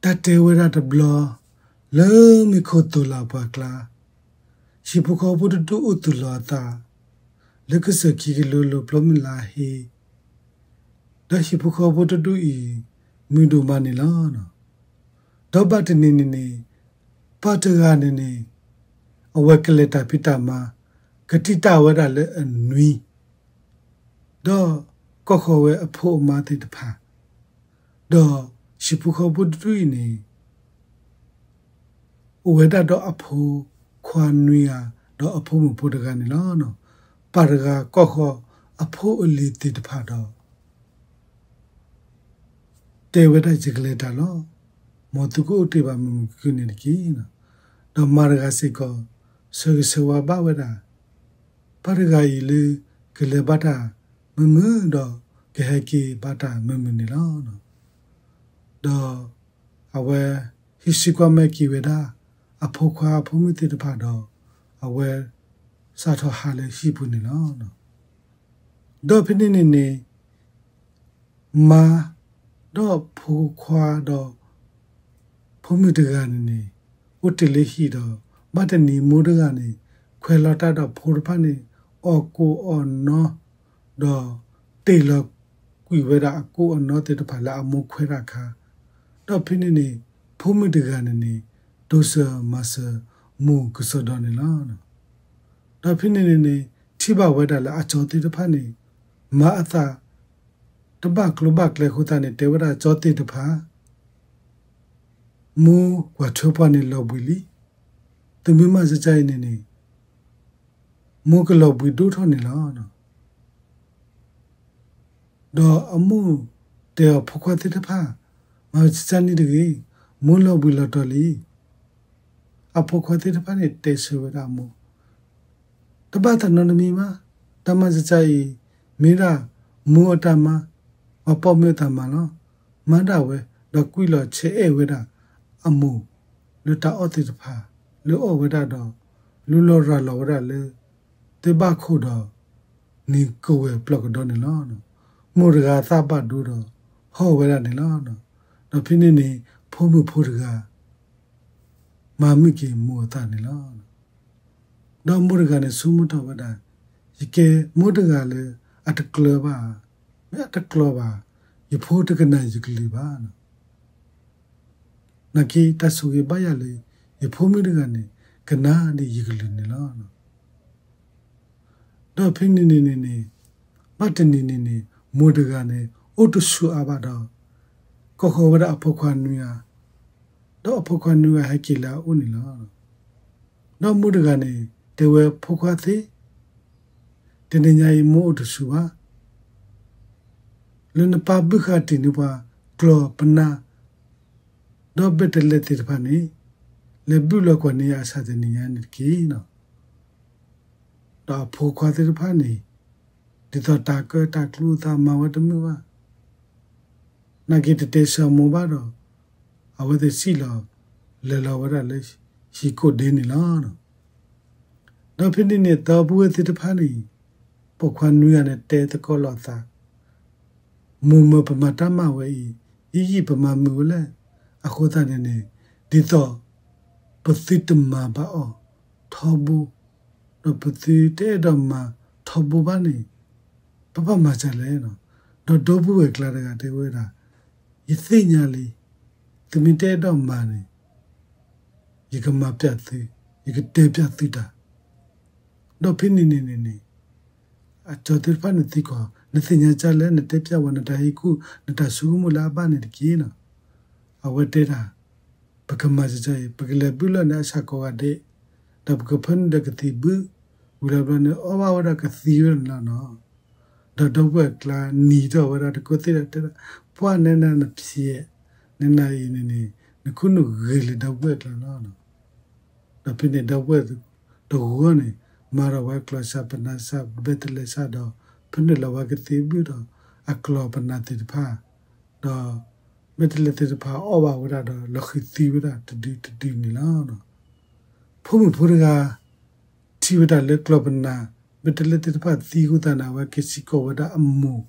တၢ်တဲဝဲဒၣ်တဘျီ လၢမ့ၢ်ခိၣ်သိၣ်လၢ်ပှၢ်ကျါ, ဟံၣ်ဖိဃီဖိတဒူၣ်အိၣ်သူၣ်လီၤအသး လၢကစၢၢ်ခံကလိလိၤပျီမုၢ်လၢ်ဟ့, ဒီးဟံၣ်ဖိဃီဖိတဒူၣ်အံၤ မုာ်ဒိၣ်မးန့ၣ်လီၤ. ဒီးဘၣ်တနံၤန့ၣ်န့ၣ် ပၢ်တဂၤန့ၣ်န့ၣ် အဝဲကလဲၤတၢ်ဖံးတၢ်မၤ ကတံာ်တာ်ဝဲဒၣ်လၢအနွံ ဒီးကီၢ်ဃီဝဲအဖိအမါသ့ၣ်တဖၣ်, ဒီးဟံၣ်ဖိဃီဖိတဒူၣ်အံၤန့ၣ် အိၣ်ဝဲဒၣ်ဒီးအဖိခွါနွံဂၤ ဒီးအဖိမုၣ်ဖိတဂၤန့ၣ်လီၤ. ပၢ်တဂၤကီၢ်ဃီအဖိအလံၤသ့ၣ်တဖၣ်ဒီး တဲဝဲဒၣ်ယကလဲၤတၢ်လီၤ. မ်သုကအိၣ်တ့ၢ်ဘၣ်မုာ်မုာ်ခုၣ်ခုၣ်န့ၣ်တက့ၢ်. ဒီးမါတဂၤစ့ၢ်ကီး ဆၢဂ့ၤဆၢဝါဘၣ်ဝဲဒၣ် ပၢ်တဂၤအံၤလၢ ကလဲၤဘၣ်တၢ်မုာ်မုာ်ဒီး ကဟဲက့ၤဘၣ်တၢ်မုာ်မုာ်န့ၣ်လီၤ. ဒီးအဝဲဟံးစုကွၢ်မဲာ်က့ၤဝဲဒၣ် အဖိခွါအဖိမုၣ်သ့ၣ်တဖၣ်ဒီး အဝဲစးထီၣ်ဟးလၢဟံၣ်ပူၤန့ၣ်လီၤ. ဒီးဖဲန့ၣ်န့ၣ်န့ၣ် မါဒီးဖိခွါဒီး ဖိမုၣ်တဂၤန့ၣ်န့ၣ် အိၣ်တ့ၢ်လၢဟံၣ်ဒီး ဘၣ်တနံၤမိၢ်တဂၤန့ၣ် ခွဲးလီၤတၢ်ဒီးဖိတဖၣ်န့ၣ် အီၣ်ကိၣ်အီၣ်နီ ဒီးတ့ၢ်လီၤကွံာ်ဝဲဒၣ်အကိၣ်အနီသ့ၣ်တဖၣ်လၢအမိၢ်ခွဲးတၢ်အခါ, ဒီးဖဲန့ၣ်န့ၣ် ဖိမုၣ်တဂၤန့ၣ်န့ၣ် တိစၢၤမၤစၢၤမိၢ်ကစီဒီန့ၣ်လီၤ. ဒီးဖဲန့ၣ်န့ၣ်န့ၣ် ထံၣ်ဘၣ်ဝဲဒၣ်လၢအကၠီသ့ၣ်တဖၣ်န့ၣ် မၤအသး တဘၣ်ကျိၤဘၣ်ကျဲအဃိသတးန့ၣ် တဲဝဲဒၣ်ကၠီသ့ၣ်တဖၣ် မိၢ်ကွၢ်ထွဲပှၤန့ၣ်လီၤဘှံးလံ. သုမ့ၢ်မၤစၢၤအံၤန့ၣ်န့ၣ် မိၢ်ကလီၤဘှံးဒိၣ်ထီၣ်န့ၣ်လီၤ. ဒီးအမိၢ်တဲအီၤ ဖိခွါသ့ၣ်တဖၣ် မၤစၢၤန့ၣ်တဂ့ၤ, မိၢ်လီၤဘှံးလီၤတီၤလံ. အဖိခွါသ့ၣ်တဖၣ်န့ၣ် တဲဆၢဝဲဒၣ်အမိၢ် တဘၣ်သးနီတမံၤမး, တၢ်မၤစၢၤအံၤ မ့ၢ်ဒၣ်မိၢ်အတၢ်မၤ, ပှၤပိာ်မုၣ်အတၢ်မၤလီၤ. မၤဒၣ်ဝဲ ဒီးကွံာ်လီၤဆဲးအဲၣ်ဝဲဒၣ်အမိၢ် လၢတၢ်အီၣ်သ့ၣ်တဖၣ် လၢအီၣ်ဝဲဒၣ်ဒီး လူလီၤရၤလီၤဝဲဒၣ်လၢ သ့ၣ်ဘၣ်ခိၣ်ဒီး နံၤကဝဲၤပျီၢ်ကဒီန့ၣ်လီၤ. မိၢ်တဂၤသၣ်ဘၣ်ဒိဒီး ဟီၣ်ဝဲဒၣ်န့ၣ်လီၤ. ဒီးဖဲန့ၣ်န့ၣ် ဖိမုၣ်ဖိတဂၤ မၤမုာ်က့ၤမိၢ်အသးန့ၣ်လီၤ. ဒီးမိၢ်တဂၤန့ၣ် ဆိကမိၣ်ထီၣ်ဝဲဒၣ်, ယကဲမိၢ်တဂၤလၢ အတကျၢၤဘၣ်, မ့ၢ်အတကျီဘၣ်, ယဖိတကနၣ်ယကလုၢ်ဘၣ်. နာ်က့ တၢ်ဆိၣ်ဂ့ၤဘၣ်ယၤလၢ ယဖိမုၣ်တဂၤန့ၣ် ကနၣ်ဒ်ယကလုၢ်န့ၣ်လီၤ. ဒီးဖဲန့ၣ်န့ၣ်န့ၣ်န့ၣ် ဘၣ်တနံၤန့ၣ်န့ၣ် မိၢ်တဂၤန့ၣ် အိၣ်တဆူၣ်အါဘၣ်ဒီး ကိးဃီၤဝဲဒၣ်အဖိခွါနွံဂၤ, ဒီးအဖိခွါနွံဂၤဟဲက့ၤလၢအအိၣ်န့ၣ်လီၤ. ဒီးမိၢ်တဂၤန့ၣ် တဲဝဲဖိခွါသ့ၣ်, တနံၤညါအံၤမိၢ်အိၣ်တဆူၣ်ဘၣ်, လၢနပၢ်ဘုၣ်ဃာ်တ့ၢ်န့ၢ်ပှၤ ကျီၢ်ပနၢ် ဒီးဘ့ၣ်တလဲသ့ၣ်တဖၣ်န့ၣ် လဲၤဘုၣ်လီၤကွၢ်န့ၢ်ယၤအဆၣ်တနံၤညါန့ၣ်တက့ၢ်. ဒီးအဖိခွါသ့ၣ်တဖၣ်န့ၣ် ဒ်သိးတၢ်ကၢတၢ်ကျူအသးမၤဝဲတမုာ်ဘၣ်. နာ်က့တတဲဆၢမိၢ်ဘၣ်ဒီး အဝဲသ့ၣ်စံၣ်လီၤ လဲၤလီၤဝဲဒၣ်လၢဟံၣ်ခိၣ်ဒ့န့ၣ်လီၤ. ဒီးဖဲန့ၣ်န့ၣ် ဒီပုၢ်ဝဲၢ်သ့ၣ်တဖၣ်န့ၣ် ပိာ်ခွါနွံဂၤန့ၣ် တဲသကိးလိာ်အသး, မိၢ်မၢပမၤတၢ်မၤဝဲအံၤ ယံာ်ယံာ်ပမၤမုာ်ဝဲလဲၣ်. အဃိသတးန့ၣ်န့ၣ် ဒ်သိး ပသုတမၤဘၣ်အီၤထီဘိ, ဒီးပသုတအဲၣ်ဒိးမၤထီဘိဘၣ်န့ၣ် ပဘၣ်မၤဒ်လဲၣ်. ဒီးဒီပုၢ်ဝဲၢ်ကျါတဂၤတဲဝဲဒၣ်, ယသ့ၣ်ညါလံ, သုမ့ၢ်တအဲၣ်ဒိးမၤန့ၣ် ယကမၤပျးသု, ယကတဲပျးသုတၢ်. ဒီးဖဲန့ၣ်န့ၣ်န့ၣ်န့ၣ် အကၠီသ့ၣ်တဖၣ်န့ၣ်သံကွၢ်, နသ့ၣ်ညါဒ်လဲၣ်, နတဲပျးဝဲနတၢ်ဟ့ၣ်ကူၣ် နတၢ်ဆိကမိၣ်လၢအဘၣ်န့ၣ်တက့ၢ်နီၤ. အဝဲတဲဒၣ်, ပကမၤစၢၤအံၤ ပကလဲၤဘုၣ်လီၤန့ၢ်အဆၣ်ကိးဂၤဒဲး, ဒီးပကဖၢနုာ်ဒီးကသံၣ်ဘုၣ်, ဝံၤလီၤဘျီန့ၣ် အီၣ်ဘၣ်ဝဲဒၣ်ကသံၣ်ဝဲန့ၣ်လီၤနီၤ. ဒီးဒီပုၢ်ဝဲၢ်ကျါနံၤထီၣ်ဝဲဒၣ်တကိးသ့ၣ်ဒီးတဲဒၣ်, ပှၢ်နဲနၤနဖျဲး, နဲနၤအံၤန့ၣ်န့ၣ် နခူၣ်နူာ်ဂ့ၤလၢဒီပုၢ်ဝဲၢ်ကျါလီၤနီၤ. ဒီးဖဲန့ၣ်ဒီပုၢ်ဝဲၢ်တဂၤန့ၣ် မၤဒီးဝဲကျီၢ်စၢ်ပနၢ်စၢ်ဘ့ၣ်တလဲစၢ်ဒီး ဖၢနုာ်လီၤဝဲကသံၣ်ဘုၣ်ဒီး အကျီၢ်ပနၢ်သ့ၣ်တဖၣ်, ဒီး ဘ့ၣ်တလဲသ့ၣ်တဖၣ်အီၣ်ဘၣ်ဝဲဒၣ်ဒီး လီၤဃံၤသံဝဲဒၣ်တဒုတဒုန့ၣ်လီၤ. ဖိမုၣ်ဖိတဂၤ ထံၣ်ဝဲဒၣ်လၢကျီၢ်ပနၢ် ဘ့ၣ်တလဲသ့ၣ်တဖၣ်သံအဃိသတးန့ၣ် အဝဲက့ၤစံးကီးဝဲဒၣ်အမိၢ်,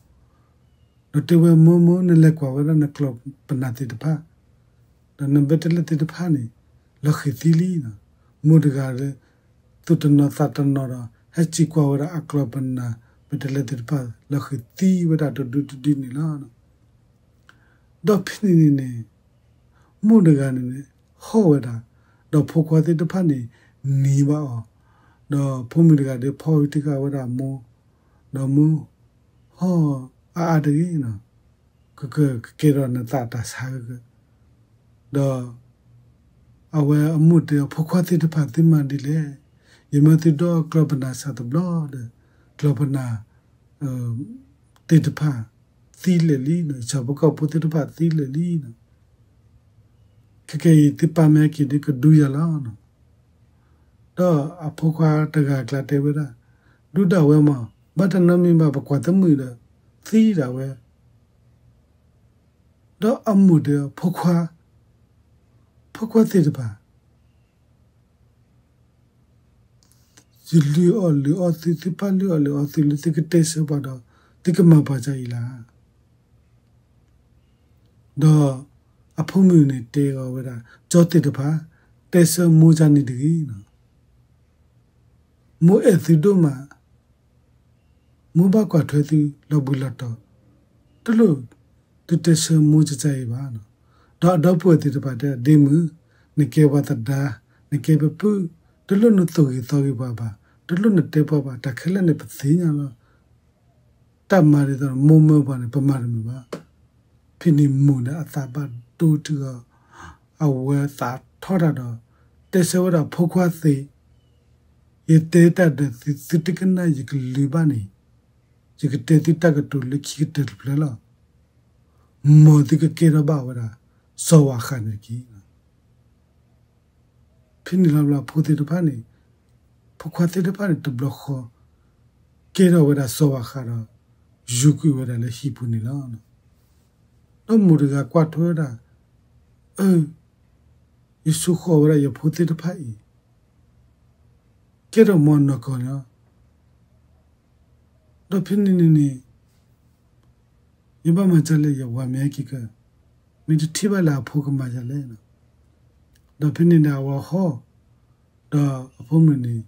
ဒီးတဲဝဲမိၢ်မိၢ် နလဲၤကွၢ်ဝဲဒၣ်နကျီၢ်ပနၢ်သ့ၣ်တဖၣ် ဒီးနဘၢၣ်တလဲၣ်သ့ၣ်တဖၣ်န့ၣ် လီၤဃံၤသံလံ. မိၢ်တဂၤလၢ သူၣ်တနီၤသးတနီၤဒီး ဟဲစံးကွၢ်ဝဲဒၣ်အကျီၢ်ပနၢ် ဘၢၣ်တလဲၣ်သ့ၣ်တဖၣ် လီၤဃံၤသံဝဲဒၣ်တဒုတဒုန့ၣ်လီၤ. ဒီးဖဲန့ၣ်န့ၣ်န့ၣ် မိၢ်တဂၤန့ၣ်န့ၣ် ဟီၣ်ဝဲဒၣ်, ဒီးဖိခွါသ့ၣ်တဖၣ်န့ၣ် နံၤဘၣ်အီၤ, ဒီးဖိမုၣ်တဂၤဒီး ဖီၣ်ဝံၤတဂၤဝဲဒၣ်အမိၢ်, ဒီးမိၢ်ဟီၣ်အါအါတဂ့ၤ, ကကကဲထီၣ်နသးတၢ်ဆါကက, ဒီးအဝဲအမိၢ်တဲအီၤ ဖိခွါသ့ၣ်တဖၣ် သုမၤဒ်လဲၣ်, ယမၢသုဒီးကျီၢ်ပနၢ်စးတဘျီဒီး ကျီၢ်ပနၢ် သ့ၣ်တဖၣ်သံလၢာ်လံ, ဆၣ်ဖိကီၢ်ဖိသ့ၣ်တဖၣ်သံလၢာ်လံ. ခဲကနံၣ်အံၤ သုပၢ်မ့ၢ်ဟဲက့ၤဒီးကဒုယၤလီၤ. ဒီးအဖိခွါတဂၤအကျါတဲဝဲဒၣ်, ဒုဒၣ်ဝဲမး, ဘၣ်တၢ်နီတမံၤဘၣ်, ပကွၢ်သးမုာ်ဒီး သံဒၣ်ဝဲ. ဒီးအမိၢ်တဲအီၤ ဖိခွါ, ဖိခွါသ့ၣ်တဖၣ် ယလုၢ်အီၣ်လုၢ်အီသု, သုပၢ်လုၢ်အီၣ်လုၢ်အီသုလၢသုကတဲဆၢပှၤဒီး သုကမၤပှၤဒ်အံၤလီၤ. ဒီးအဖိမုၣ်န့ၣ်တဲအီၤဝဲဒၣ်, ကၠီသ့ၣ်တဖၣ်, တဲဆၢမိၢ်ဒ်န့ၣ်တဂ့ၤ. မိၢ်အဲၣ်သုဒိၣ်မး, မိၢ်ဘၣ်ကွၢ်ထွဲသုလီၤဘှံးလီၤတီၤ, တလိၣ်သုတဲဆၢမိၢ်ဒ်အံၤဘၣ်. ဒီးအဒီပုၢ်ဝဲၢ်သ့ၣ်တဖၣ်တဲ, ဒ့မုၣ်, နကဲပှၤသဒါ, နကဲပပုၢ်, တလိၣ်နသိၣ်ဂ့ၤသီဂ့ၤပှၤဘၣ်, တလိၣ်နတဲပှၤဘၣ်, တၢ်ခဲလၢာ်န့ၣ်ပသ့ၣ်ညါလီၤ. တၢ်မၤဒ်သိးမိၢ်မၢပှၤန့ၣ် ပမၤတမုာ်ဘၣ်. ဖဲန့ၣ်မိၢ်န့ၣ်အသးဘၣ်ဒိတုၤအီၤ, အဝဲသးထီၣ်တၢ်ဒီး တဲဆၢဝဲဒၣ် ဖိခွါသ့ၣ်, ယတဲတၢ်ဒီးသု, သုတကနၣ်ယကလုၢ်ဘၣ်န့ၣ်, ယကတဲသုတၢ်ကတိၤလၢခံကတၢၢ်တဖျၢၣ်လီၤ. မ်သုကကဲထီၣ်ဘၣ်ဝဲဒၣ် စီၤဝၤဃးန့ၣ်တက့ၢ်. ဖဲန့ၣ်လီၤဘျီ ဖိသ့ၣ်တဖၣ်န့ၣ်, ဖိခွါသ့ၣ်တဖၣ်န့ၣ် တဘျီဃီ ကဲထီၣ်ဝဲဒၣ်စီၤဝၤဃးဒီး ယူၤကွံာ်ဝဲဒၣ်လၢဟံၣ်ပူၤန့ၣ်လီၤ. ဒီးမိၢ်တဂၤကွၢ်ထွဲဝဲဒၣ်, အၢ, ယဆိၣ်ဃီၤဝဲဒၣ်ယဖိသ့ၣ်တဖၣ်အံၤ ကဲထီၣ်မီနီၢ်ကီၢ်လီၤ. ဒီးဖဲန့ၣ်န့ၣ်န့ၣ် ယဘၣ်မၤဒ်လဲၣ်, ယဝၤမ့ၢ်ဟဲက့ၤက, မ့ၢ်တထံၣ်ဘၣ်လၢအဖိကမၤဒ်လဲၣ်. ဒီးဖဲန့ၣ်န့ၣ် အဝၤဟီၣ်, ဒီးအဖိမုၣ်န့ၣ်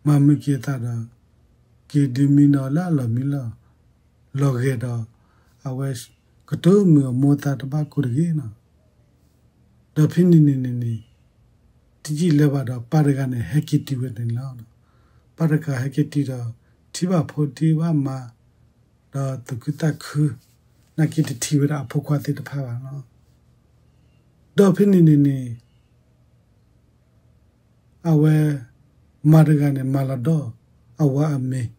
မၤမုာ်က့ၤအသးဒီး က့ၤဒုးမံနီၤလၢအလီၢ်မံလီၢ်, လီၤဂာ်ဒီး အဝဲကတိၤမုာ်အမိၢ်အသးတဘၣ်ကိၢ်တဂ့ၤလီၤ. ဒီးဖဲန့ၣ်န့ၣ်န့ၣ်န့ၣ် တယံာ်လၢၤဘၣ်ဒီး ပၢ်တဂၤန့ၣ် ဟဲက့ၤတုၤဝဲန့ၣ်လီၤ. ပၢ်တဂၤဟဲက့ၤတုၤဒီး ထံၣ်ဘၣ်ဖိထံၣ်ဘၣ်မါ, ဒီးသူၣ်ခုသးခု, နာ်က့တထံၣ်ဝဲဒၣ်အဖိခွါသ့ၣ်တဖၣ်ဘၣ်လီၤ. ဒီးဖဲန့ၣ်န့ၣ်န့ၣ် အဝဲမါတဂၤန့ၣ် မၤလီၤဒီးအဝၤအမ့ၤ,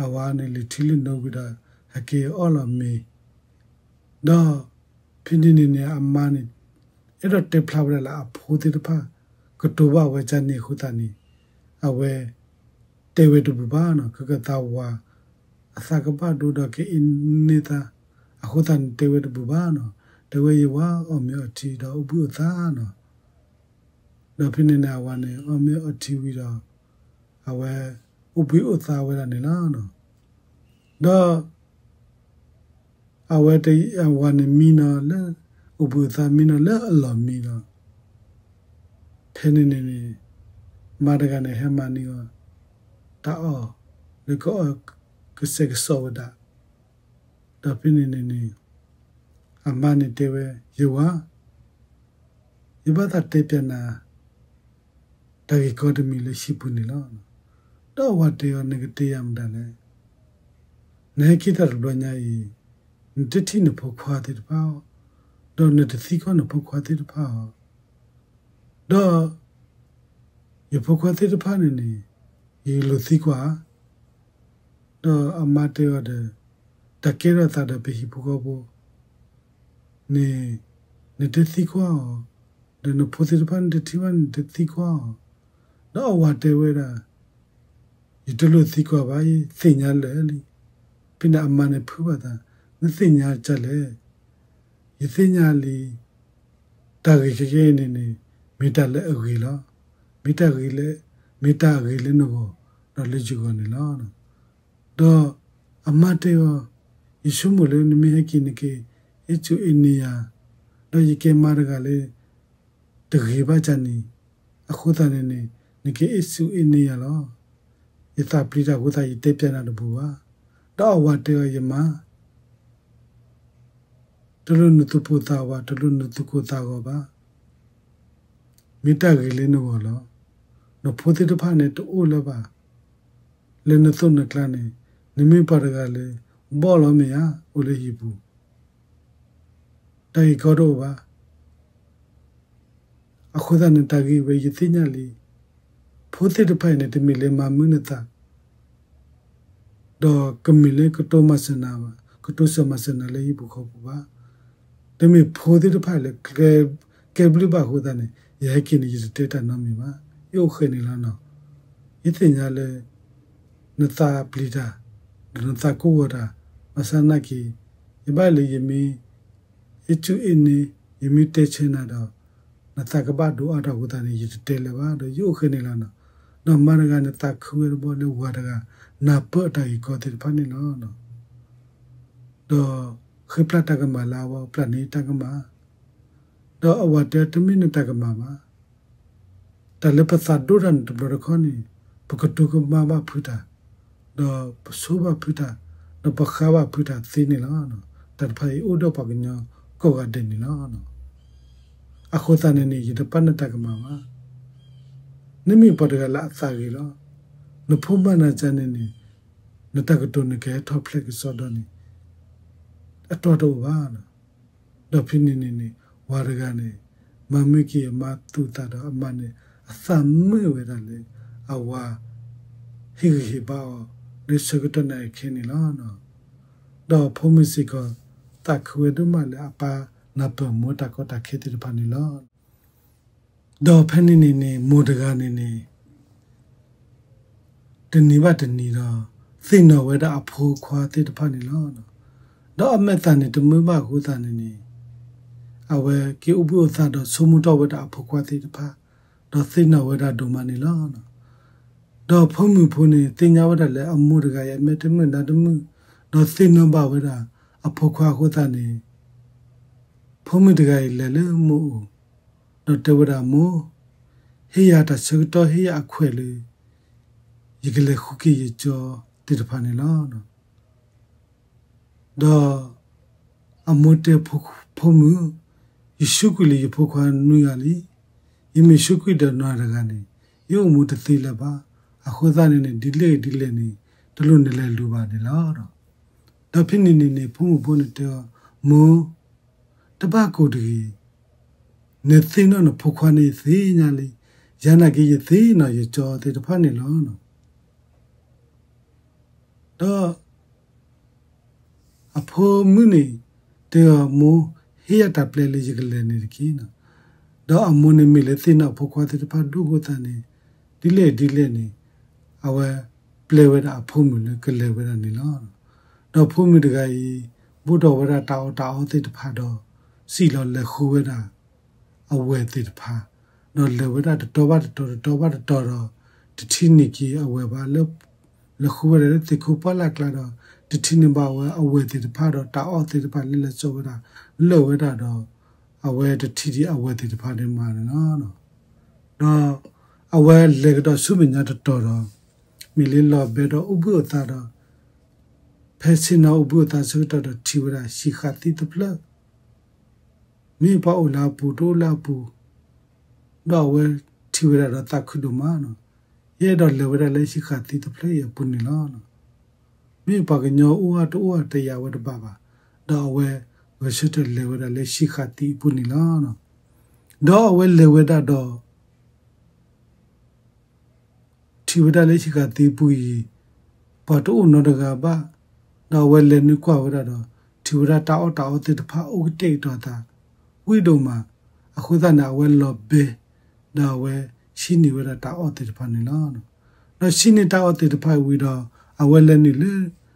အဝၤန့ၣ် လုၢ်ထံလုၢ်နိဝံၤဒီး ဟဲက့ၤအီၣ်လီၤမ့ၤ, ဒီးဖဲန့ၣ်န့ၣ်န့ၣ် အမါန့ၣ် အဲၣ်ဒိးတဲဖျါဝဲဒၣ်လၢအဖိသ့ၣ်တဖၣ် ကတိၤဘၣ်ဝဲဒ်န့ၣ်အဃိသတးန့ၣ် အဝဲတဲဝဲတဘူၣ်ဘၣ်နီၤ, ကကသးဝၤ အသးကဘၣ်ဒိဒီးကအ့န့ၢ်သး, အဃိသတးန့ၣ် တဲဝဲတဘူၣ်ဘၣ်နီၤ, တဲဝဲယဝၤအီၣ်မ့ၤအီထံဒီးအိၣ်ဘှံးအိၣ်သါနီၤ. ဒီးဖဲန့ၣ်န့ၣ် အဝၤန့ၣ် အီၣ်မ့ၤအီထံဝံၤဒီး အဝဲအိၣ်ဘှံးအိၣ်သါဝဲဒၣ်န့ၣ်လီၤ. ဒီး အဝဲတ အဝၤန့ၣ်မံနီၤလၢ အိၣ်ဘှံးအိၣ်သါမံနီၤလၢအလီၢ်မံဒီး ဖဲန့ၣ်န့ၣ်န့ၣ် မါတဂၤန့ၣ် ဟဲမၤန့ၢ်အီၤ တၢ်အီၣ်လၢကအီၣ်ကစဲးကစီးဝဲဒၣ်, ဒီးဖဲန့ၣ်န့ၣ်န့ၣ် အမါန့ၣ်တဲဝဲ ယဝၤ ယဘၣ်သးတဲပျးနၤ တၢ်ဂ့ၢ်ကီတမံၤလၢဟံၣ်ပူၤန့ၣ်လီၤ. ဒီးအဝၤတဲအီၤ နကတဲယၤမတၤလဲၣ်. နဟဲက့ၤတၢ်တဘျီညါအံၤ နတထံၣ်နဖိခွါသ့ၣ်တဖၣ်အီၤ, ဒီးနတသံကွၢ်နဖိခွါသ့ၣ်တဖၣ်အီၤ, ဒီး ယဖိခွါသ့ၣ်တဖၣ်န့ၣ်န့ၣ် ယလိၣ်သံကွၢ်ဧါ. ဒီးအမါတဲအီၤဒီး တၢ်ကဲထီၣ်သးဒီးပဟံၣ်ဖိဃီဖိ န့ၣ် နတသံကွၢ်အီၤ, ဒီးနဖိသ့ၣ်တဖၣ်နတထံၣ်ဘၣ်န့ၣ် နတသံကွၢ်အီၤ. ဒီးအဝၤတဲဝဲဒၣ် ယတလိၣ်သံကွၢ်ဘၣ်, ယသ့ၣ်ညါလၢာ်လံ. ဖဲန့ၣ်အမါန့ၣ်ဖုးဘၣ်သး, နသ့ၣ်ညါဒ်လဲၣ်. ယသ့ၣ်ညါလံ တၢ်ဂ့ၢ်ခဲကနံၣ်အံၤန့ၣ်န့ၣ် မ့ၢ်တၢ်လၢအဂ့ၤလီၤ. မ့ၢ်တၢ်ဂ့ၤလၢ မ့ၢ်တၢ်အဂ့ၤလၢနဂီၢ် ဒီးလၢယဂီၢ်န့ၣ်လီၤ. ဒီးအမါတဲအီၤ, ယဆိကမိၣ်လၢနမ့ၢ်ဟဲက့ၤန့ၣ်က့ၤ အ့ၣ်ကူအ့ၣ်န့ၢ်ယၤ ဒီးယကဲမါတဂၤလၢ တဂ့ၤဘၣ်ကန့ၣ်, အဃိသတးန့ၣ်န့ၣ် နကအ့ၣ်ဆူၣ်အ့ၣ်န့ၢ်ယၤလီၤ. ယသးပျံၤတၢ်အဃိသတး ယတဲပၠးနၤတဘူးဘၣ်. ဒီးအဝၤတဲအီၤ ယမါ, တလိၣ်နသူၣ်ပိၢ်သးဝး, တလိၣ်နသူၣ်ကိၢ်သးဂီၤဘၣ်. မ့ၢ်တၢ်ဂ့ၤလၢနဂီၢ်လီၤ. နဖိသ့ၣ်တဖၣ်န့ၣ် တအိၣ်လၢၤဘၣ်. လၢနသိၣ်နကျါန့ၣ် နမ့ၢ်ပှၤတဂၤလၢ ဘီၣ်လီၤမ့ၢ်ဧါ, အိၣ်လၢဟံၣ်ပူၤ တၢ်ဂ့ၢ်ကီတအိၣ်ဘၣ်. အဃိသတးန့ၣ် တၢ်ဂ့ၢ်ဝဲယသ့ၣ်ညါလံ. ဖိသ့ၣ်တဖၣ်အံၤန့ၣ် တမ့ၢ်လၢမၤမုာ်နသး, ဒီးကမ့ၢ်လၢကတိၤမၤစၢၤနၤဘၣ်, ကတိၤစၢၤမၤစၢၤနၤလၢဟံၣ်ပူၤဃီပူၤဘၣ်. တမ့ၢ်ဖိသ့ၣ်တဖၣ်လၢ ကဲဘျုးဘၣ်အဃိသတးန့ၣ် ယဟဲက့ၤန့ၣ် ယတတဲတၢ်နီတမံၤဘၣ်. ယအိၣ်ဃဲန့ၣ်လီၤနီၤ. ယသ့ၣ်ညါလၢ နသးပျံၤတၢ်, ဒီးနသးကိၢ်ဂီၤတၢ်, ဘၣ်ဆၣ်နာ်က့ၤ ယဘၣ်လၢယမ့ၢ် အ့ၣ်ဆူၣ်အ့ၣ်န့ၢ်, ယမ့ၢ်တဲဆၢနၤဒီး နသးကဘၣ်ဒိးအါထီၣ်အဃိသတးန့ၣ် ယတတဲလၢၤဘၣ် ဒီးယအိၣ်ဃဲန့ၣ်လီၤနီၤ. ဒီးမါတဂၤန့ၣ် သးခုဝဲတဘျီလၢဝၤတဂၤ နၢ်ပၢၢ်အတၢ်ဂ့ၢ်ကီသ့ၣ်တဖၣ်န့ၣ်လီၤ. ဒီးဃ့ပျၢ်တၢ်ကမၣ်လၢအဝၤ ပျၢ်န့ၢ်တၢ်ကမၣ်, ဒီးအဝၤတဲ တမ့ၢ်နတၢ်ကမၣ်ဘၣ်. တၢ်လၢပသးဒိၣ်တၢ်န့ၣ်တဘျီတခီၣ်န့ၣ် ပကတိၤကမၣ်ဘၣ်ဖုတၢ်, ဒီးပဆိဘၣ်ဖုတၢ်, ဒီးပဃါဘၣ်ဖုတၢ်သ့န့ၣ်လီၤ. တၢ်တဖၣ်အံၤအိၣ်ဒီးပှၤကညီကိးဂၤဒဲးန့ၣ်လီၤ. အဃိသတးန့ၣ်န့ၣ် ယတပၣ်နတၢ်ကမၣ်ဘၣ်. နမ့ၢ်ပှၤတဂၤလၢအသးဂ့ၤလီၤ. နဖိမၤနၤကန့ၣ်န့ၣ် နတၢ်ကတိၤန့ၣ်ကဟဲထီၣ်ဖျဲးကစီဒီန့ၣ် အတီတအိၣ်ဘၣ်. ဒီးဖဲန့ၣ်န့ၣ်န့ၣ် ဝၤတဂၤန့ၣ် မၤမုာ်က့ၤအမါသူၣ်သးဒီးအမါန့ၣ် အသးမုာ်ဝဲဒၣ်လၢ အဝၤဟ့ၣ်ဂံၢ်ဟ့ၣ်ဘါအီၤ လၢဆၢကတီၢ်န့ၣ်အခဲန့ၣ်လီၤ. ဒီးဖိမုၣ်စ့ၢ်ကီး သးခုဝဲဒိၣ်မးလၢအပၢ်နၢ်ပၢၢ်မိၢ်တၢ်ကီတၢ်ခဲသ့ၣ်တဖၣ်န့ၣ်လီၤ. ဒီးဖဲန့ၣ်န့ၣ်န့ၣ် မိၢ်တဂၤန့ၣ်န့ၣ် တနံၤဘၣ်တနံၤဒီး သ့ၣ်နီၣ်ဝဲဒၣ်အဖိခွါသ့ၣ်တဖၣ်န့ၣ်လီၤ. ဒီးအမဲာ်သၣ်န့ၣ်တမုာ်ဘၣ်အဃိသတးန့ၣ်န့ၣ် အဝဲက့ၤအိၣ်ဘှံးအိၣ်သါဒီးဆိကမိၣ်ထီၣ်ဝဲဒၣ်အဖိခွါသ့ၣ်တဖၣ်, ဒီးသ့ၣ်နီၣ်ဝဲဒၣ်ဒိၣ်မးန့ၣ်လီၤ. ဒီးဖိမုၣ်ဖိန့ၣ် သ့ၣ်ညါဝဲဒၣ်လၢအမိၢ်တဂၤအံၤအမဲာ်တမုာ်နါတမုာ်, ဒီးသ့ၣ်နီၣ်ဘၣ်ဝဲဒၣ်အဖိခွါအဃိသတးန့ၣ် ဖိမုၣ်တဂၤအံၤလဲၤလၢမိၢ်အိၣ်, ဒီးတဲဝဲဒၣ်မိၢ်, ဟ့ၣ်ယၤတၢ်ဆၢကတီၢ် ဟ့ၣ်ယၤအခွဲးလၢ ယကလဲၤဃုက့ၤယကၠီသ့ၣ်တဖၣ်န့ၣ်လီၤ. ဒီးအမိၢ်တဲဖိမုၣ်, ယဆူးကွံာ်လၢယဖိခွါနွံဂၤလံ. ယမ့ၢ်ဆူးကွံာ်ဒီးနၤတဂၤန့ၣ် ယအိၣ်မူတသ့လၢၤဘၣ်. အဃိသတးန့ၣ်န့ၣ် ဒ်လဲၣ်ဂ့ၤဒ်လဲၣ်န့ၣ် တလိၣ်နလဲၤလူၤဘၣ်န့ၣ်လီၤ. ဒီးဖဲန့ၣ်န့ၣ်န့ၣ် ဖိမုၣ်ဖိန့ၣ်တဲအီၤ, မိၢ်, တဘၣ်ကိၢ်တဂ့ၤ, နသ့ၣ်နီၣ်နဖိခွါန့ၣ်ယသ့ၣ်ညါလံ, ယၤနာ်က့ယသ့ၣ်နီၣ်ယကၠီသ့ၣ်တဖၣ်န့ၣ်လီၤ. ဒီးအဖိမုၣ်န့ၣ်တဲအီၤ, မိၢ်, ဟ့ၣ်ယၤတၢ်ပျဲလၢယကလဲၤန့ၣ်တက့ၢ်. ဒီးအမိၢ်န့ၣ်မ့ၢ်လၢသ့ၣ်နီၣ်အဖိခွါသ့ၣ်တဖၣ်ဒိၣ်အဃိသတးန့ၣ် ဒ်လဲၣ်ဒ်လဲၣ်န့ၣ် အဝဲပျဲဝဲဒၣ်အဖိမုၣ်လၢကလဲၤဝဲဒၣ်န့ၣ်လီၤ. ဒီးဖိမုၣ်တဂၤအံၤ ဘိၣ်ထီၣ်ဝဲဒၣ်တၢ်အီၣ်တၢ်အီသ့ၣ်တဖၣ်ဒီး စံၣ်လီၤလဲၤဃုဝဲဒၣ် အဝဲၢ်သ့ၣ်တဖၣ်, ဒီးလဲၤဝဲဒၣ်တတီၤဘၣ်တတီၤ တတီၤဘၣ်တတီၤဒီး တထံၣ်န့ၢ်က့ၤအဝဲၢ်ဘၣ်လၢ လဲၤဃုဝဲဒၣ်လၢသ့ၣ်ခိၣ်ပှၢ်လၢ်ကျါဒီး တထံၣ်န့ၢ်ဘၣ်ဝဲအဝဲၢ်သ့ၣ်တဖၣ်ဒီးတၢ်အီၣ်သ့ၣ်တဖၣ်လၢလဲၤစိာ်ဝဲဒၣ် လၢာ်ဝဲဒၣ်ဒီး အဝဲတထံၣ်ဒံးအဝဲၢ်သ့ၣ်တဖၣ်ဒံးမးန့ၣ်လီၤ. ဒီးအဝဲလဲၤကဒီးဆူမဲာ်ညါတတီၤဒီး မ့ၢ်လၢလီၤဘဲဒီးအိၣ်ဘှံးအိၣ်သါဒီး ဖဲဆ့ၣ်နီၤအိၣ်ဘှံးအိၣ်သါဆၢကတီၢ်ဒီးထံၣ်ဝဲဒၣ်ဟံၣ်ဃာ်သံတဖျၢၣ် မ့ၢ်ပှၤအိၣ်လၢအပူၤတအိၣ်လၢအပူၤ, ဒီးအဝဲထံၣ်ဝဲဒၣ်ဒီးသးခုဒိၣ်မးနီၤ, ယအဲၣ်ဒိးလဲၤဝဲဒၣ်လၢဟံၣ်ဃာ်သံတဖျၢၣ်အံၤအပူၤန့ၣ်လီၤ. မ့ၢ်ပှၤကညီအိၣ်အါတအိၣ်အါတယာ်ဝဲတဘၣ်ဘၣ်, ဒီးအဝဲဂဲၤဆၢထၢၣ်လဲၤဝဲဒၣ်လၢဟံၣ်ဃာ်သံအပူၤန့ၣ်လီၤ. ဒီးအဝဲလဲၤဝဲဒၣ်ဒီး ထံၣ်ဝဲဒၣ်လၢဟံၣ်ဃာ်သံအပူၤအံၤ ပှၤတအိၣ်နီတဂၤဘၣ်, ဒီးအဝဲလဲၤနုာ်ကွၢ်ဝဲဒၣ်ဒီး ထံၣ်ဝဲဒၣ်တၢ်အီၣ်တၢ်အီသ့ၣ်တဖၣ်အိၣ်ကတဲာ်ကတီၤအသး ဝံၣ်ဒိၣ်မး, အဃိသတးန့ၣ် အဝဲလီၤဘဲ ဒီးအဝဲဆံးန့ၢ်ဝဲဒၣ်တၢ်အီၣ်သ့ၣ်တဖၣ်န့ၣ်လီၤ. ဒီးဆံးန့ၢ်တၢ်အီၣ်သ့ၣ်တဖၣ်ဝံၤဒီး အဝဲလဲၤနုာ်လၢ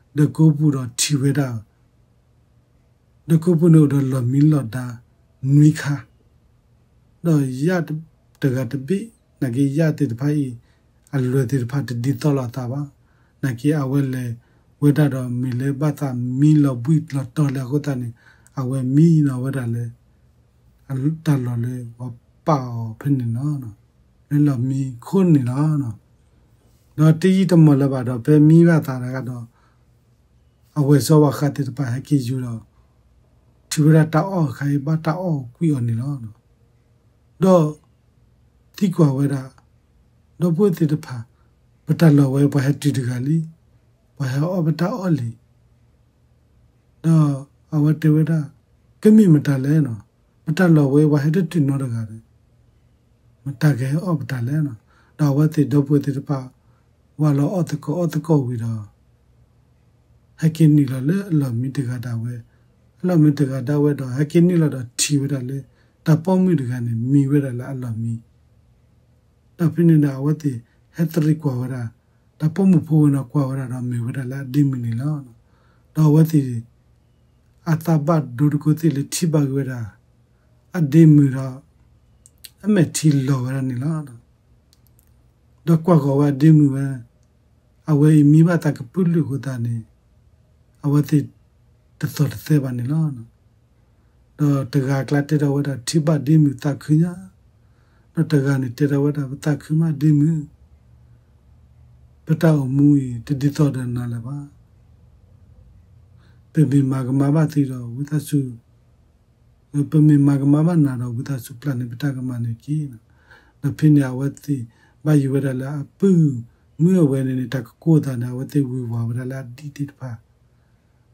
ဒၢးကိးပူၤဒီးထံၣ်ဝဲဒၣ် ဒၢးကိးပူၤန့ၣ်အိၣ်ဒီးလီၢ်မံလီၢ်ဒါနွံခါ, ဒီးယၣ်တဂၤတဘ့ၣ်, နာ်က့ယၣ်သ့ၣ်တဖၣ်အံၤ အလွဲၢ်သ့ၣ်တဖၣ်တဒ်သိးလိာ်အသးဘၣ်, နာ်က့အဝဲလဲၤဝဲဒၣ်ဒီးမ့ၢ်လၢဘၣ်သးမံလီၤဘှံးလီၤတီၤလၢအဃိသတးန့ၣ် အဝဲမံနီၤဝဲဒၣ်လၢ တၢ်လီၢ်လၢပှၤပာ်အီၤဖဲန့ၣ်လီၤ. လၢလီၢ်မံခိၣ်န့ၣ်လီၤ. ဒီးတယံာ်တမီၢ်လၢၤဘၣ်ဒီး ဖဲမံဘၣ်သးတဂၤဒီး အဝဲၢ်စီၤဝါဃးသ့ၣ်တဖၣ်ဟဲက့ၤယူၤဒီး ထံၣ်ဝဲဒၣ်တၢ်အီၣ်အခါအံၤ ဘၣ်တၢ်အီၣ်ကွံာ်အီၤန့ၣ်လီၤ. ဒီးသံကွၢ်ဝဲဒၣ် ဒီပုၢ်ဝဲၢ်သ့ၣ်တဖၣ်, ပတၢ်လီၢ်ဝဲပှၤဟဲတုၤတဂၤလံ, ပှၤဟဲအီၣ်ပတၢ်အီၣ်လံ. ဒီးအဝဲတဲဝဲဒၣ်, ကမ့ၢ်မတၤလဲၣ်နီၤ, ပတၢ်လီၢ်ဝဲပှၤဟဲတတုၤနီတဂၤဒီး မတၤကဟဲအီၣ်ပတၢ်လဲၣ်နီၤ. ဒီးအဝဲသ့ၣ်ဒီပုၢ်ဝဲၢ်သ့ၣ်တဖၣ် ဝဲလီၤအီၣ်သကိးအီၣ်သကိးဝံၤဒီး ဟဲက့ၤနုာ်လီၤလၢအလီၢ်မံတဂၤဒၣ်ဝဲ, အလီၢ်မံတဂၤဒၣ်ဝဲဒီး ဟဲက့ၤနုာ်လီၤဒီးထံၣ်ဝဲဒၣ်လၢ တၢ်ပိာ်မုၣ်တဂၤန့ၣ် မံဝဲဒၣ်လၢအလီၢ်မံ. ဒီးဖဲန့ၣ်ဒီး အဝဲသ့ၣ်ဟဲသရံးကွၢ်ဝဲဒၣ်, တၢ်ပိာ်မုၣ်ဖိဝဲန့ၣ်ကွၢ်ဝဲဒၣ်ဒီးမ့ၢ်ဝဲဒၣ်လၢအဒ့မုၣ်န့ၣ်လီၤ. ဒီးအဝဲသ့ၣ် အသးဘၣ်ဒိတကိးသ့ၣ်လၢထံၣ်ဘၣ်က့ၤဝဲဒၣ် အဒ့မုၣ်ဒီး အမဲာ်ထံလီၤဝဲဒၣ်န့ၣ်လီၤ. ဒီးကွၢ်ဃီၤဝဲအဒ့မုၣ်ဝဲ, အဝဲအံၤမံဘၣ်သးကပုာ်လုာ်အဃိသတးန့ၣ် အဝဲသ့ၣ်တသီၣ်တသဲဘၣ်န့ၣ်လီၤ. ဒီးတဂၤအကျါတဲထီၣ်ဝဲဒၣ် ထံၣ်ဘၣ်ဒ့မုၣ်သးခုညါ, ဒီးတဂၤန့ၣ်တဲထီၣ်ဝဲဒၣ် ပသးခုမးဒ့မုၣ်, ပတၢ်အိၣ်မူအံၤ တဒ်သိးဒီးနၤလၢၤဘၣ်. ပမ့ၢ်မၤကမၣ်ဘၣ်သုဒီး ဝံသးစူၤ ပမ့ၢ်မၤကမၣ်ဘၣ်နၤဒီး ဝံသးစူၤပျၢ်န့ၢ်ပတၢ်ကမၣ်န့ၣ်တက့ၢ်. ဒီးဖဲန့ၣ်အဝဲသ့ၣ် ဘၣ်ယိၣ်ဝဲဒၣ်လၢအပုၢ်မုၣ်အဝဲန့ၣ်န့ၣ် တၢ်ကကိးအသးန့ၣ် အဝဲသ့ၣ်ဝံၤဝၤဝဲဒၣ်လၢအဒ့သ့ၣ်တဖၣ်,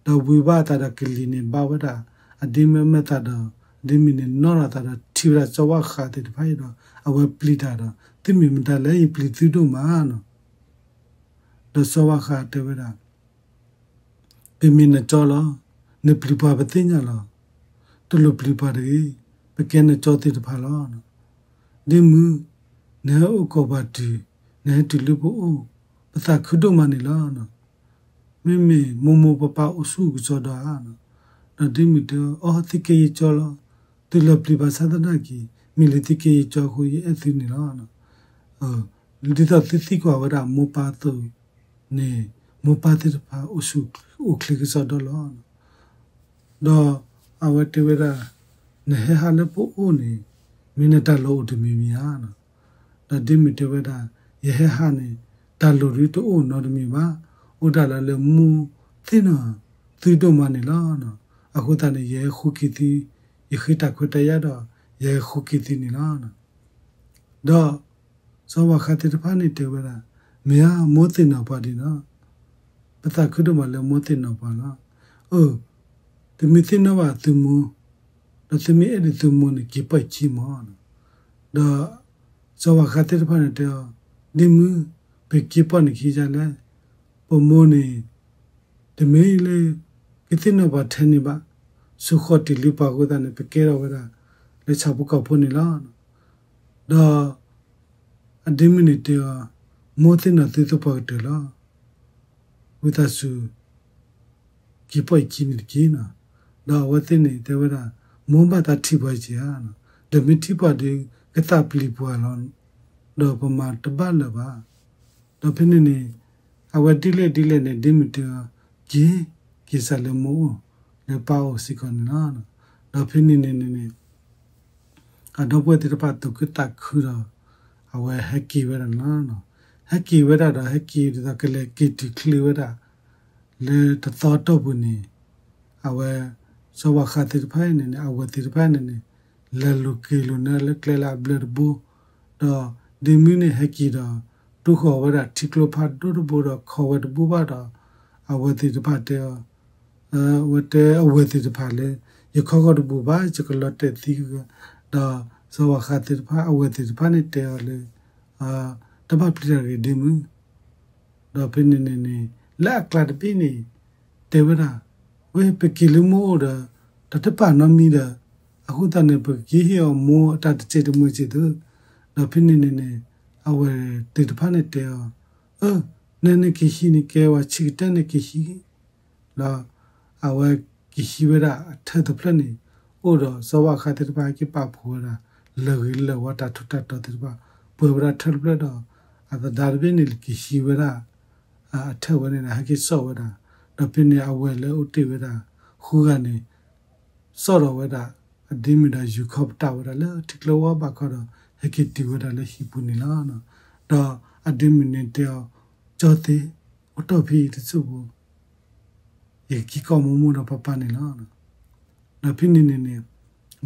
ဒီးဝံၤဘၣ်အသးဒီးကလံၤန့ၣ် ဘၣ်ဝဲဒၣ်အဒ့မုၣ်အမဲာ်သးဒီး အဒ့မုၣ်န့ၣ်နီၣ်ထီၣ်အသးဒီးထံၣ်ဝဲဒၣ်စီၤဝါဃးသ့ၣ်တဖၣ်အံၤဒီး အဝဲပျံၤတၢ်ဒီး သုမ့ၢ်မတၤလဲၣ် ယပျံၤသုဒိၣ်မးနီၤ. ဒီးစီၤဝါဃးတဲဝဲဒၣ် ပမ့ၢ်နကၠီလီၤ, နပျံၤပှၤပသ့ၣ်ညါလီၤ. တလိၣ်ပျံၤပှၤတဂ့ၤ, ပကဲနကၠီသ့ၣ်တဖၣ်လီၤ. ဒ့မုၣ်, နဟဲအိၣ်ကိးပှၤတုၤ, နဟဲတုၤလၢပအိၣ်, ပသးခုဒိၣ်မးန့ၣ်လီၤ. မ့မ့ၢ်မိၢ်မိၢ်ပၢ်ပၢ်အိၣ်ဆူၣ်အိၣ်ကစီဒီဧါ. ဒီးဒ့မုၣ်တဲအီၤ, အီ သုကဲယကၠီလီၤ. သုလီၤပျံၤပှၤဆၣ်သနာ်က့, မ့ၢ်လၢသုကဲယကၠီအဃိ ယအဲၣ်သုန့ၣ်လီၤ. ဒ်သိးသုသံကွၢ်ဝဲဒၣ်မိၢ်ပၢ်အသိးန့ၣ်, မိၢ်ပၢ်သ့ၣ်တဖၣ်အိၣ်ဆူၣ်အိၣ်ချ့ကစီဒီလီၤ. ဒီးအဝဲတဲဝဲဒၣ်, နဟဲဟးလၢပအိၣ်န့ၣ် မ့ၢ်နတၢ်လီၢ်အိၣ်တမံၤမံၤဧါ. ဒီးဒ့မုၣ်တဲဝဲဒၣ်, ယဟဲဟးန့ၣ် တၢ်လီၢ်ဒုတအိၣ်နီတမံၤဘၣ်. အိၣ်ဒၣ်လၢလၢမိၢ်သ့ၣ်နီၣ်သုဒိၣ်မးန့ၣ်လီၤ. အဃိသတးန့ၣ် ယဟဲဃုက့ၤသု, ယဃ့တၢ်ခွဲးတၢ်ယာ်ဒီး ယဟဲဃုက့ၤသုန့ၣ်လီၤ. ဒီးစီၤဝါဃးသ့ၣ်တဖၣ်န့ၣ်တဲဝဲဒၣ်, မ့ၢ်ဧါ, မိၢ်သ့ၣ်နီၣ်ပှၤဒံးနီၤ. ပသးခုဒိၣ်မးလၢမိၢ်သ့ၣ်နီၣ်ပှၤလီၤ. အၢ, သုမ့ၢ်သ့ၣ်နီၣ်ဘၣ်သုမိၢ်, ဒီးသုမ့ၢ်အဲၣ်ဒိးသုမိၢ်န့ၣ် က့ၤပီၢ်ယခံမီၤ. ဒီးစီၤဝါဃးသ့ၣ်တဖၣ်န့ၣ်တဲအီၤ, ဒ့မုၣ်, ပက့ၤပီၢ်နခံဒ်လဲၣ်. ပမိၢ်န့ၣ် တမ့ၢ်လၢ ကသ့ၣ်နီၣ်ပှၤထဲန့ၣ်ဘၣ်, ဆူဃီၤတ့ၢ်လံပှၤအဃိသတးန့ၣ် ပကဲထီၣ်ဝဲဒၣ်လၢဆၣ်ဖိကီၢ်ဖိန့ၣ်လီၤ. ဒီးအဒ့မုၣ်န့ၣ်တဲအီၤ, မိၢ်သ့ၣ်နီၣ်သုသပှၢ်ကတၢၢ်လီၤ. ဝံသးစူၤ က့ၤပီၢ်ယခံန့ၣ်တက့ၢ်နီၤ. ဒီးအဝဲသ့ၣ်န့ၣ်တဲဝဲဒၣ်, မိၢ်ဘၣ်သးထံၣ်ပှၤက့ၤဧါ. ဒီးမ့ၢ်ထံၣ်ပှၤဒီး ကသးပျံၤပှၤလီၤ. ဒီးပမၤတဘၣ်လၢၤဘၣ်. ဒီးဖဲန့ၣ်န့ၣ် အဝဲဒ်လဲၣ်ဒ်လဲၣ်န့ၣ် ဒ့မုၣ်တဲအီၤ, က့ၤ, က့ၤစးလၢမိၢ်အိၣ် လၢပၢ်အိၣ်စ့ၢ်ကီးန့ၣ်လီၤ. ဒီးဖဲန့ၣ်န့ၣ်န့ၣ်န့ၣ် အဒီပုၢ်ဝဲၢ်သ့ၣ်တဖၣ်သူၣ်ခုသးခုဒီး အဝဲဟဲက့ၤဝဲဒၣ်န့ၣ်လီၤ. ဟဲက့ၤဝဲဒၣ်ဒီး ဟဲက့ၤဒ်သိးကလဲၤက့ၤတုၤချ့ဝဲဒၣ် လၢတသီအတီၢ်ပူၤန့ၣ် အဝဲ စီၤဝါဃးသ့ၣ်တဖၣ်အံၤန့ၣ်န့ၣ် အဝဲၢ်သ့ၣ်တဖၣ်န့ၣ်န့ၣ် လဲၤလိာ်က့ၤလိာ်နၢလၢကျဲလၢအဘျၢတဘိ, ဒီးဒ့မုၣ်န့ၣ်ဟဲက့ၤဒီး တူၢ်ဃီၤဝဲဒၣ်ထံကျိဖးဒိၣ်တဘိဒီး ခီဝဲတဘိဘၣ်ဒီး အဝဲၢ်သ့ၣ်တဖၣ်တဲအီၤ, ဝဲတဲအဝဲၢ်သ့ၣ်တဖၣ်လၢ ယခီဂီၤတဘိဘၣ် ယကလီၤတဲာ်သံ, ဒီးစီၤဝါဃးသ့ၣ်တဖၣ် အဝဲၢ်သ့ၣ်တဖၣ်န့ၣ်တဲအီၤလၢ တဘၣ်ပျံၤတၢ်တဂ့ၤဒ့မုၣ်. ဒီးဖဲန့ၣ်န့ၣ်န့ၣ် လၢအကျါတဘ့ၣ်န့ၣ် တဲဝဲဒၣ်, ဝဲပက့ၤလၢမိၢ်အိၣ်ဒီး တၢ်တပာ်နီတမံၤဒီး အဃိသတးန့ၣ် ပကက့ၤဟ့ၣ်အီၤမိၢ်အတၢ်တစဲးတမှဲးစ့ၢ်သု. ဒီးဖဲန့ၣ်န့ၣ်န့ၣ် အဝဲၢ်သ့ၣ်တဖၣ်န့ၣ်တဲအီၤ, အၢ, နနကဟံးန့ၣ် ကဲဝဲဆံးကတၢၢ်နကဟံး ဒီးအဝဲကဟံးဝဲဒၣ်အထၢၣ်တဖျၢၣ်န့ၣ် အိၣ်ဒီးစီၤဝါဃးသ့ၣ်တဖၣ်ဟဲက့ၤပာ်ဖှိၣ်ဝဲဒၣ် လၢၢ်ဂ့ၤလၢၢ်ဝါတၢ်ထူးတၢ်တီၤသ့ၣ်တဖၣ် ပှဲၤဝဲဒၣ်ထၢၣ်တဖျၢၣ်ဒီး အသဒါတဘ့ၣ်န့ၣ် ကဟံးဝဲဒၣ် အထၢၣ်ဝဲန့ၣ်ဒီး ဟဲက့ၤစိာ်ဝဲဒၣ်, ဒီးဖဲန့ၣ်အဝဲၢ်လၢအိၣ်တ့ၢ်ဝဲဒၣ် ဃုဂၤန့ၣ် စိာ်ထီၣ်ဝဲဒၣ် အဒ့မုၣ်ဒီးယူၤခီပတာ်ဝဲဒၣ်လၢထံကျိဝါဘးခီဒီး ဟဲက့ၤတုၤဝဲဒၣ်လၢဟံၣ်ပူၤန့ၣ်လီၤ. ဒီးအဒ့မုၣ်န့ၣ်တဲအီၤ, ကၠီသ့ၣ်, အိၣ်တီၢ်ဖဲအံၤတစိၢ်ဖိ ယကက့ၤကိးမိၢ်မိၢ်ဒီးပၢ်ပၢ်န့ၣ်လီၤ. ဒီးဖဲန့ၣ်န့ၣ်န့ၣ်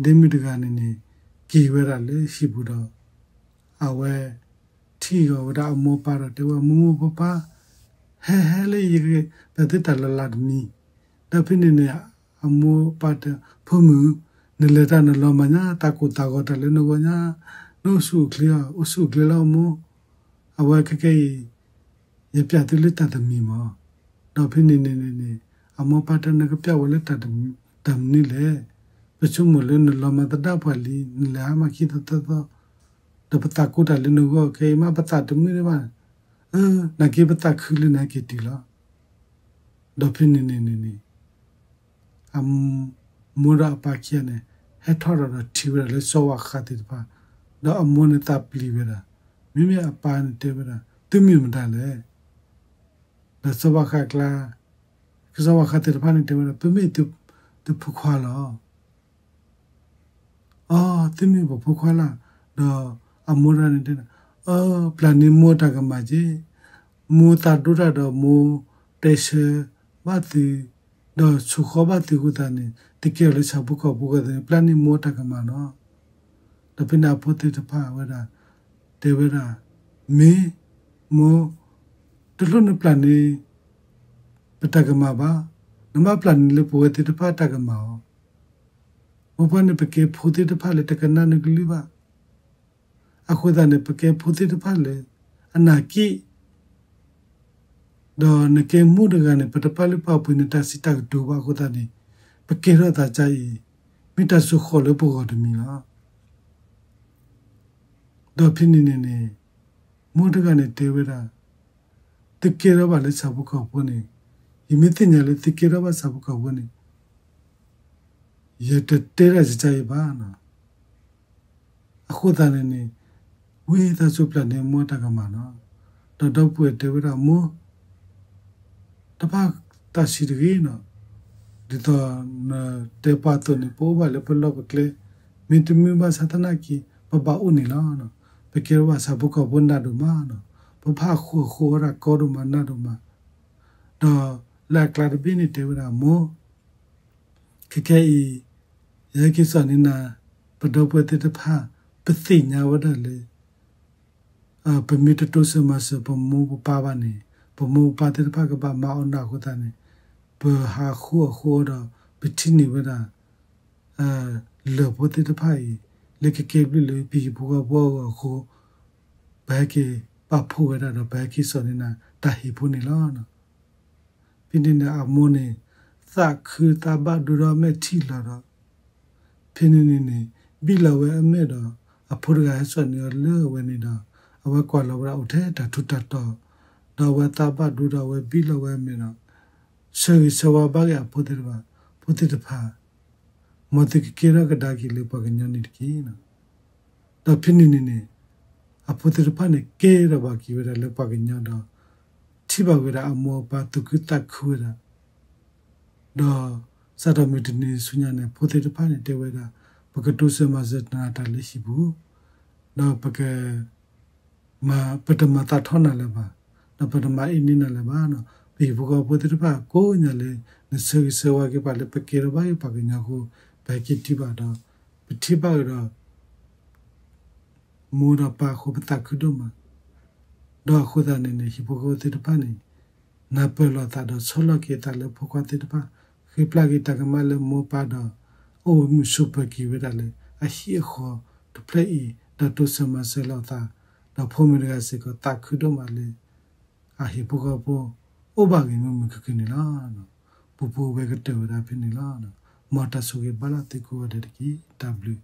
ဒ့မုၣ်တဂၤန့ၣ်န့ၣ် က့ၤဝဲဒၣ်လၢဟံၣ်ပူၤဒီး အဝဲထံၣ်ဂီၤဝဲဒၣ်အမိၢ်ပၢ်ဒီးတဲဝဲ မိၢ်မိၢ်ပၢ်ပၢ်, ဟဲဟဲလၢယကပျးသုတၢ်လီၤလးတမံၤ. ဒီးဖဲန့ၣ်န့ၣ် အမိၢ်ပၢ်တဲ ဖိမုၣ်, နလဲၤတၢ်နလီၤမၢ်ညါ သးကိၢ်သးဂီၤတၢ်လၢနဂီၢ်ညါ, နအိၣ်ဆူၣ်အိၣ်ချ့အီၤ, အိၣ်ဆူၣ်အိၣ်ချ့လၢအမိၢ်, အဝဲခဲကဲအံၤ ယပျးသုလၢတၢ်တမံၤမး. ဒီးဖဲန့ၣ်န့ၣ်န့ၣ်န့ၣ် အမိၢ်ပၢ်တဲ နကပျးဝဲလၢတၢ်မနုၤလဲၣ်. ပဆိကမိၣ်လၢနလီၤမၢ်သဒၣ်ပှၤလံ, နလဲၤဟါမၢ်ခံသီသၢသီ, ဒီးပသးကိၢ်တၢ်လၢနဂီၢ် ခဲအံၤမး ပသးတမုာ်ဒံးဘၣ်. အၢ နာ်က့ပသးခုလၢနဟဲက့ၤတုၤလီၤ. ဒီးဖဲန့ၣ်န့ၣ်န့ၣ်န့ၣ် အမိၢ်ဒီးအပၢ်ခံဂၤန့ၣ် ဟဲထီၣ်ဒီးဒီးထံၣ်ဝဲဒၣ်လၢစီၤဝၣ်ဃးသ့ၣ်တဖၣ်, ဒီးအမိၢ်န့ၣ်သးပျံၤဝဲဒၣ်, မ့မ့ၢ်အပၢ်န့ၣ်တဲဝဲဒၣ် သုမ့ၢ်မတၤလဲၣ်. ဒီးစီၤဝၣ်ဃးကျါ, စီၤဝၣ်ဃးသ့ၣ်တဖၣ်န့ၣ်တဲဝဲဒၣ် ပမ့ၢ်သုဖိခွါလီၤ. အီ သုမ့ၢ်ပဖိခွါလီၤ. ဒီးအမိၢ်တဂၤန့ၣ်တဲ, အၢ ပျၢ်န့ၢ်မိၢ်တၢ်ကမၣ်က့, မိၢ်သးဒိၣ်တၢ်ဒီးမိၢ်တဲဆၢဘၣ်သု, ဒီးဆိၣ်ဃီဘၣ်သုအဃိသတးန့ၣ် သုကဲထီၣ်လၢဆၣ်ဖိကီၢ်ဖိအဃိသတးန့ၣ် ပျၢ်န့ၢ်မိၢ်တၢ်ကမၣ်လီၤ. ဒီးဖဲန့ၣ်အဖိသ့ၣ်တဖၣ်ဝဲဒၣ် တဲဝဲဒၣ်, မ့ၢ်မိၢ်, တလိၣ်နပျၢ်န့ၢ် ပတၢ်ကမၣ်ဘၣ်, နဘၣ်ပျၢ်န့ၢ်လၢပဝဲသ့ၣ်တဖၣ်တၢ်ကမၣ်အီၤ. ပပှၤန့ၣ် ပကဲဖိသ့ၣ်တဖၣ်လၢတကနၣ်နကလုၢ်ဘၣ်. အဃိသတးန့ၣ် ပကဲဖိသ့ၣ်တဖၣ်လၢအနာ်က့ၣ်, ဒီးနကဲမိၢ်တဂၤန့ၣ် ပတပာ်လုၢ်ပာ်ပှ့ၤနတၢ်စံးတၢ်ကတိၤဘၣ်အဃိသတးန့ၣ် ပကဲထီၣ်သးဒ်အံၤ, မ့ၢ်တၢ်စိဃီၤလၢပဂီၢ်တမံၤလီၤ. ဒီးဖဲန့ၣ်န့ၣ်န့ၣ် မိၢ်တဂၤန့ၣ်တဲဝဲဒၣ်, သုကဲထီၣ်ဘၣ်လၢဆၣ်ဖိကီၢ်ဖိန့ၣ်, ယမ့ၢ်သ့ၣ်ညါလၢသုကဲထီၣ်ဘၣ်ဆၣ်ဖိကီၢ်ဖိန့ၣ် ယတတဲတၢ်စံးတၢ်အံၤဘၣ်. အဃိသတးန့ၣ်န့ၣ် ဝံသးစူၤပျၢ်န့ၢ်မိၢ်တၢ်ကမၣ်လီၤ. ဒီးဒီပုၢ်ဝဲၢ်တဲဝဲဒၣ်မိၢ်, တဘၣ်သးဆံးတဂ့ၤနီၤ, ဒ်သိးနတဲပှၤအသိးန့ၣ် ပအိၣ်ဘၣ်လၢပလီၢ်ပကျဲ, မ့တမ့ၢ်ဘၣ်ဆၣ်သနာ်က့ ပဘၣ်အိၣ်န့ၣ်လီၤ. ပကဲထီၣ်ဘၣ်ဆၣ်ဖိကီၢ်ဖိနးဒိၣ်မးနီၤ, ပဘၣ်ဟးဃုအဃုအီၣ်တၢ်ကီဒိၣ်မးနးဒိၣ်မး, ဒီးလၢအကျါတဘ့ၣ်န့ၣ်တဲဝဲဒၣ်မိၢ်, ခဲကဲအံၤ ယဟဲက့ၤစိာ်န့ၢ်နၤ, ပဒီပုၢ်ဝဲၢ်သ့ၣ်တဖၣ် ပသ့ၣ်ညါဝဲဒၣ်လၢ ပမ့ၢ်တတိစၢၤမၤစၢၤပမိၢ်ပပၢ်ဘၣ်န့ၣ် ပမိၢ်ပပၢ်သ့ၣ်တဖၣ်ကဘၣ်မၤအီၣ်နၤအဃိသတးန့ၣ် ပဟးဃုအီၣ်ဃုအီဒီး ပထံၣ်န့ၢ်ဝဲဒၣ် လၢၢ်ဖိသ့ၣ်တဖၣ်အံၤ လၢကကဲဘျုးလၢပဟံၣ်ဖိဃီဖိအဂီၢ်အဃိ ပဟဲက့ၤပာ်ဖှိၣ်ဝဲဒၣ်ဒီး ပဟဲက့ၤစိာ်န့ၢ်နၤတၢ်ဟ့ၣ်ဖိန့ၣ်လီၤ. ဖဲန့ၣ်န့ၣ် အမိၢ်န့ၣ် သးခုသးဘၣ်ဒိဒီးအမဲာ်ထံၣ်လီၤဒီး ဖဲန့ၣ်န့ၣ်န့ၣ် ဘံၣ်လီၤဝဲအမဲာ်ဒီး အဖိတဂၤဟဲစိာ်န့ၢ်အီၤလၢအဝဲန့ၣ်ဒီး အဝဲကွၢ်လီၤဝဲဒၣ်အိၣ်ထဲတၢ်ထူးတၢ်တီၤ ဒီးအဝဲသးဘၣ်ဒိဒီးအဝဲဘံၣ်လီၤဝဲအမဲာ်ဒီး ဆၢဂ့ၤဆၢဝါဘၣ်က့ၤအဖိသ့ၣ်တဖၣ်, ဖိသ့ၣ်တဖၣ် မ်သုကကဲထီၣ်ကဒါက့ၤလၢပှၤကညီန့ၣ်တက့ၢ်. ဒီးဖဲန့ၣ်န့ၣ်န့ၣ် အဖိသ့ၣ်တဖၣ်န့ၣ် ကဲထီၣ်ဘၣ်က့ၤဝဲဒၣ်လၢပှၤကညီဒီး ထံၣ်ဘၣ်ဝဲဒၣ်အမိၢ်အပၢ်သူၣ်ခုသးခုဝဲဒၣ် ဒီးစးထီၣ်မုၢ်တနံၤဆူညါန့ၣ် ဖိသ့ၣ်တဖၣ်န့ၣ်တဲဝဲဒၣ် ပကတိစၢၤမၤစၢၤနၤတၢ်လၢဟံၣ်ပူၤ, ဒီးပက ပတမၤသးထီၣ်နၤလၢၤဘၣ်, ဒီးပတမၤအ့န့ၢ်နၤလၢၤဘၣ်. ပဟံၣ်ဖိဃီဖိသ့ၣ်တဖၣ်ကိးညါလၢ နဆၢဂ့ၤဆၢဝါက့ၤပှၤလၢပကဲထီၣ်ဘၣ်က့ၤပှၤကညီအဃိ ပဟဲက့ၤတုၤဘၣ်ဒီး ပထံၣ်ဘၣ်ကဒီး မိၢ်ဒီးပၢ်အဃိ ပသးခုဒိၣ်မး, ဒီးအဃိသတးန့ၣ်န့ၣ် ဟံၣ်ဖိဃီဖိသ့ၣ်တဖၣ်န့ၣ် နၢ်ပၢၢ်လိာ်သးဒီးဆီၣ်လီၤက့ၤအသးလၢဖိခွါသ့ၣ်တဖၣ်, ဃ့ပျၢ်က့ၤတၢ်ကမၣ်လၢမိၢ်ပၢ်ဒီး အိၣ်မုာ်ဆိးပၢၤက့ၤဝဲဒၣ်လၢအဟံၣ်အဃီတဖျၢၣ်အံၤ ဒီးတိစၢၤမၤစၢၤလိာ်သး, ဒီးဖိမုၣ်တဂၤစ့ၢ်ကီးသးခုဒိၣ်မးလၢ အဟံၣ်ဖိဃီဖိ အိၣ်ဘၣ်ဂ့ၤမုာ်မုာ်ခုၣ်ခုၣ်န့ၣ်လီၤ. ပူဖိဝဲကတၢၢ်ဝဲဒၣ်ဖဲန့ၣ်လီၤ. မ်တၢ်ဆိၣ်ဂ့ၤဘၣ်လၢသုကိးဂၤဒဲးတက့ၢ်. တၢ်ဘျုး.